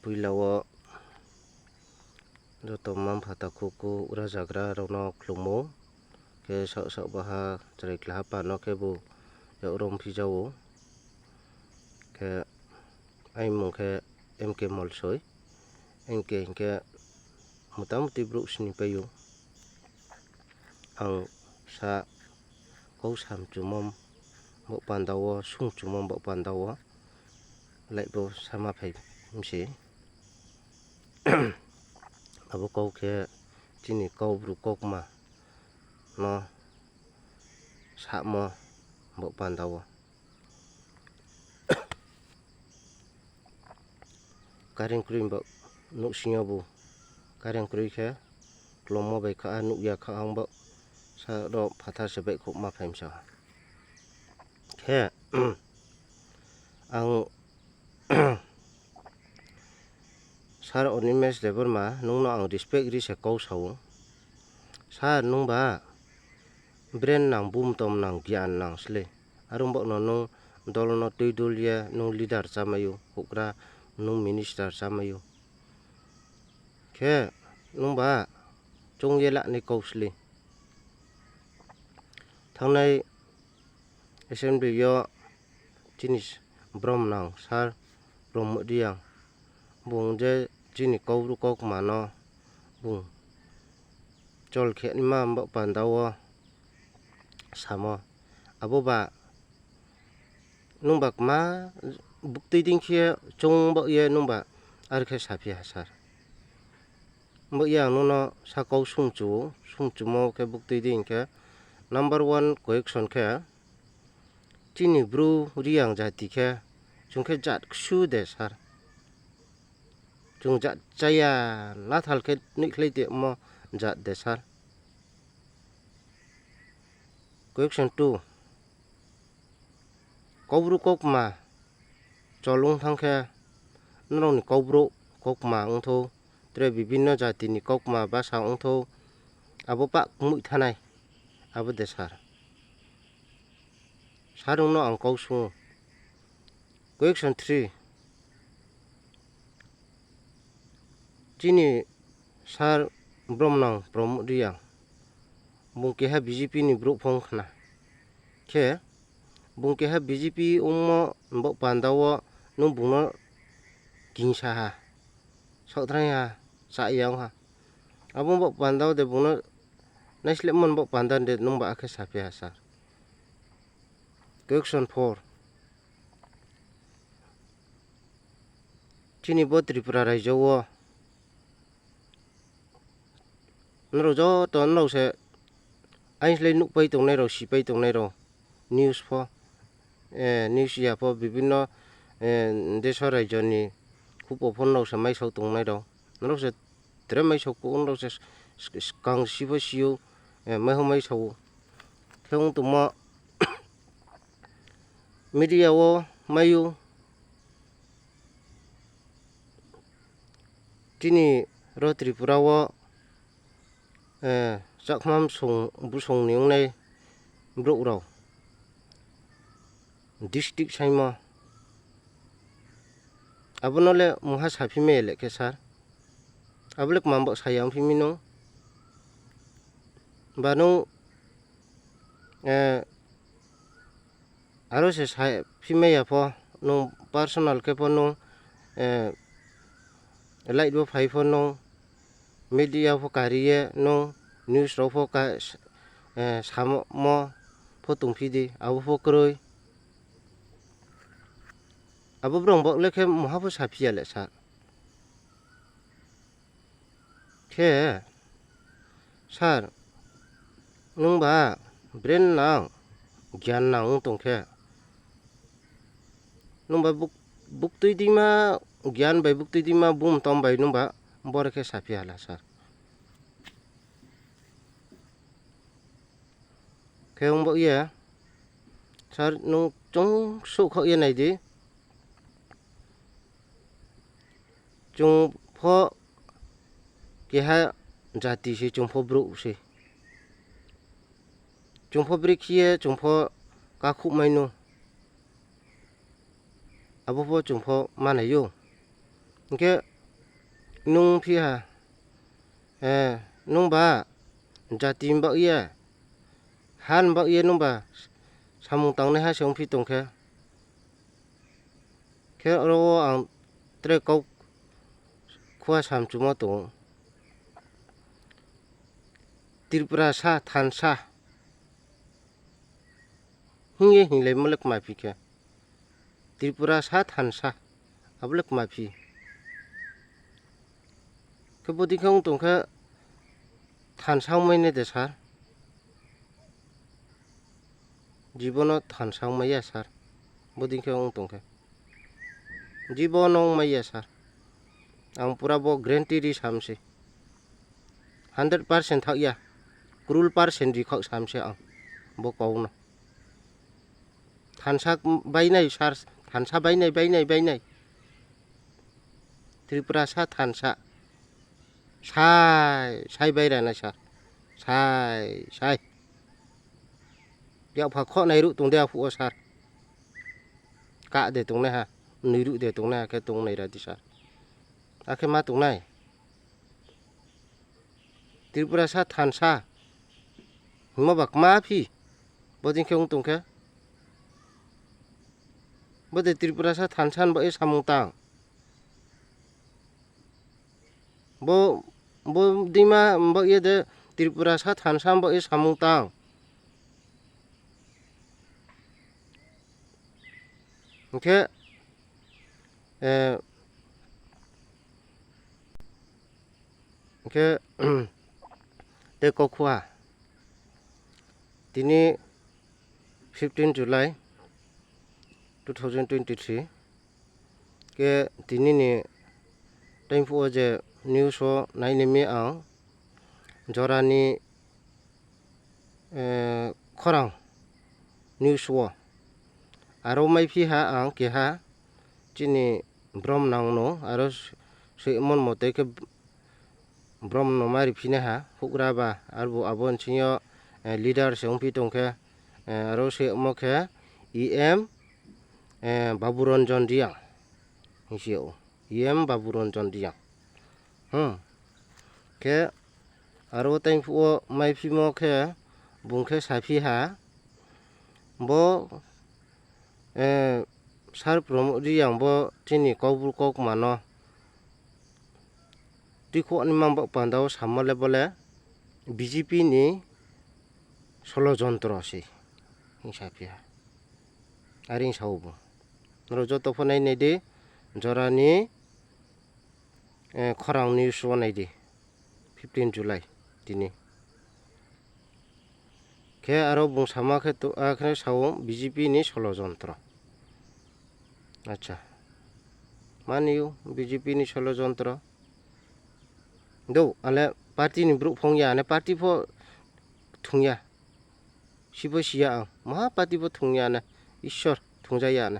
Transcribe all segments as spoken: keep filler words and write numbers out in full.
Poila wo joto mma-mpha, takhu, kuh, rajagra rao no khlummo. Khe saoh saoh baha chrai klaha pa no khebu yak rom phiza ou. Khe aini mmung khe M K Molsoi. M K hing khe motamuti brouh sini pai ou. Ang sa kau samchumo baoh panda wo, sungchumo baoh panda wo, live wo sama phai mi se. Abo kau khe chini Kaubru kaukma no samo baoh panda wo. Kareng kroi bo nouhsing yo bu. Kareng kroi khe klommo bai kha, nuh ya kha ang bo sa ro phathar se baihkhouh ma phai mi sa. Khe ang Sir Animesh Debbarma, nung no ang respect ri se kau sa ou. Sir, nungba brain nang, bumtom nang, gyan nang sle. Are ong baoh no nung dol no tuidul ye nung leader chámai ou, houhgra nung minister chámai ou. Khe nungba choung ye lanai kau sle. Thanngnai assembly yo chini brom nang Sir Pramod Reang, bung je chini Kaubru kaukma no bung chol khe naima baoh panda wo samo. Abo ba nungba kma buktui dei khe choung baoh ye nungba are khe saphi ha Sir. Baoh ye ang nung no sa kau sungchu ou, sungchumo khe buktui dei khe number one question khe, chini Bru Reang jati khe chung khe jat ksu de Sir? Chung jat chaya, nathal khe noihkhlai tongmo jat de Sir? Question two, Kaubru kaukma chol ong thanng khe, nrao ni Kaubru kaukma ong thou, tre bibinno jati ni kaukma basa ong thou, abo pah kmoih thanai, abo de Sir? Sir, nung no ang kau sung ou. Question three, chini Sir brom nang Pramod Reang, bung keha B J P ni brouh pho ong khna. Khe bung keha B J P ongmo baoh panda wo nung bung no gingsa ha, saohtrai ha, chaya ong ha. Abo baoh panda wo de bung no naislehmo baoh panda de nungba akhe saphi ha Sir? Question four, chini bo Tripura raijo wo nrao joto nrao se aislai nuhpai tongnai rao, sipai tongnai rao, news pho, news ya pho, bibinno deso raijo ni khupo pho nrao se maisao tongnai rao. Nrao se tre maisao kouh, nrao se skang si pho si ou, mai pho maisao ou. Khe ong tongmo media wo mai ou, chini ro Tripura wo Chakma bsong, bsong ni ongnai brouh rao district saingmo, abo no le mungha saphi mai ya le khe sir? Abo le kma bo sa ya ongphi mi nung? Ba nung aro se saphi mai ya pho, nung personal khe pho nung light bo phai pho nung, media pho kari ye nung, news rao pho samo pho tongphi di, abo pho kroi. Abo brao bo le khe mungha pho saphi ya le sir. Khe sir, nungba brain nang, gyan nang ong tong khe, nungba buktui deima, gyan bai buktui deima bumtom bai nungba bore khe saphi ha la sir. Khe ong baoh ye sir, nung chung souhkhaoh ye nai di. Chung pho keha jati se, chung pho brouh se. Chung pho brekhe ye chung pho kakhouhmai nou. abo pho chung pho manai ou. Hing khe nung phi ha, nungba jati ni baoh ye, ha ni baoh ye nungba samung tangnaiha se ongphi tong khe, khe aro wo ang tre kau khua samchumo tong ou. Tripurasa thansa hing ye hinglaimo le kma phi khe, Tripurasa thansa, abo le kma phi. Khe bodei khe ong tong khe thansa ongmai nai de sir? Jibono thansa ongmai ya sir. Bodei khe ong tong khe jibono ongmai ya sir. Ang pura bo guarantee ri sam se. Hundred percent thaoh ya, krul percent ri khaoh sam se ang bo kau no. Thansa bainai sir, thansa bainai, bainai, bainai. Tripurasa thansa. Sai, sai baira nai sir. Sai, sai. Yakpha khoh nairuh tong de aphuh wo sir. Kah de tongnaiha, noiruh de tongnaiha khe tongnai ra di sir. Akhe ma tongnai. Tripurasa thansa hingmo ba kma phi. Bodei khe ong tong khe, bo de Tripurasa thansa ni baoh ye samung tang. Bo, bo deima baoh ye de Tripurasa thansa ni baoh ye samung tang. Hing khe, hing khe, tei kaukhua, tini fifteen July two thousand twenty-three, khe tini ni taingphuh wo je news wo nainai mi ang, jora ni khorang news wo. Aro maiphi ha ang keha chini brom nang no, aro soimo motoi khe brom no ma riphinaiha, houhgra ba, arbu abo nching yo leader se ongphi tong khe, aro soimo khe E M Baburanjan Reang hing si ou, E M Baburanjan Reang. Khe aro taingphuh wo maiphimo khe bung khe saphi ha, bo, Sir Pramod Reang bo chini Kaubru kaukma no tuikhouh ni mang baoh panda wo samo le bo le B J P ni solojontro se hing saphi ha. Are hing sa ou bung. Nrao joto pho nainai di, jora ni khorang news wo nai di, fifteen July tini. Khe aro bung sama khe, akhe sa ou B J P ni solojontro. Acha. Mani ou B J P ni solojontro. Dou, ale party ni brouh phung ya, ane party pho thung ya. Si pho si ya ang, maha party pho thung ya na, Isor thungja ya na.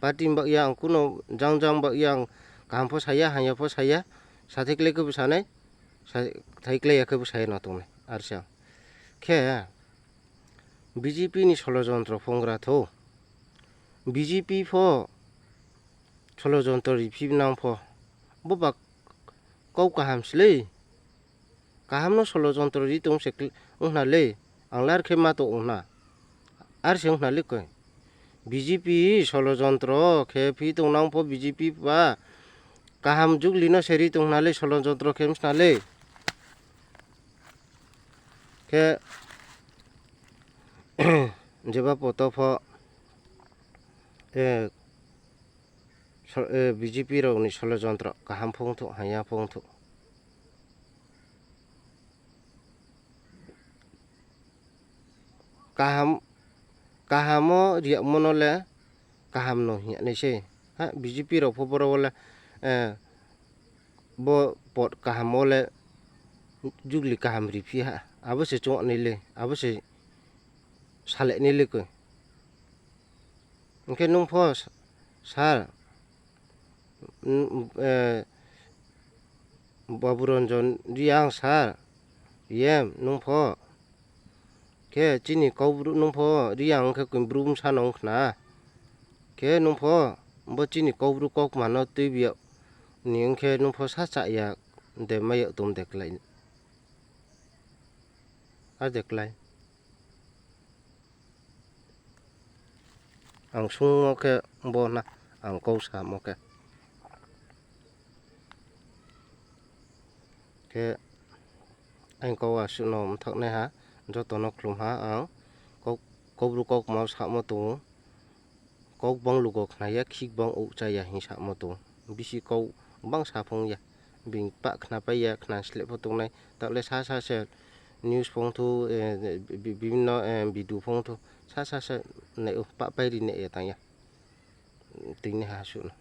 Party ni baoh ye ang kuno jang jang baoh ye ang kaham pho sa ya, hamya pho sa ya, sathai klái khe bo sa nai, sathai klái ya khe bo sa ya no tong nai, are se ang. Khe B J P ni solojontro phungra thou. B J P pho solojontro riphi nang pho, bo ba kau kaham slei. Kaham no solojontro ri tong se ong khna le, ang lar khe ma tong ong khna. Are se ong khna le koi. B J P solojontro khe phi tong nang pho B J P ba kaham jugli no se ri tong khna le, solojontro khe ong khna le. Khe jeba poto pho, B J P rao ni solojontro kaham pho ongthou, hamya pho ongthou. Kaham, kaham wo riyagmo no le kaham no hing ya nai sei. Ha, B J P rao pho boro wo le, bo pod kaham wo le jugli kaham riphi ha. Abo se chung nai le, abo se salai nai le koi. Hing khe nung pho sir, Baburanjan Reang sir, E M nung pho. Khe chini Kaubru nung pho Reang khe koi bru bsa no ong khna. Khe nung pho Bo chini Kaubru kaukma no tuibi yag ni ong khe nung pho sa cha ya de mai yag tong de klái. A de klái. Ang sungmo khe bo na, ang kau samo khe. Khe ang kau asuh no mthaohnaiha, joto no khlum ha ang, kau, Kaubru kaukma wo samo tong ou, kau gbang lugo khna ya, khik gbang ouh cha ya hing samo tong ou. Bisi kau gbang sa phung ya, bini pah khnapai ya, khna sleh pho tongnai, taoh le sasa se news phung thou, eh, bi-, bibhinno, eh, video phung thou, sasa se nai ou, pah pai ri nai ya tang ya. Tini ha asuh no.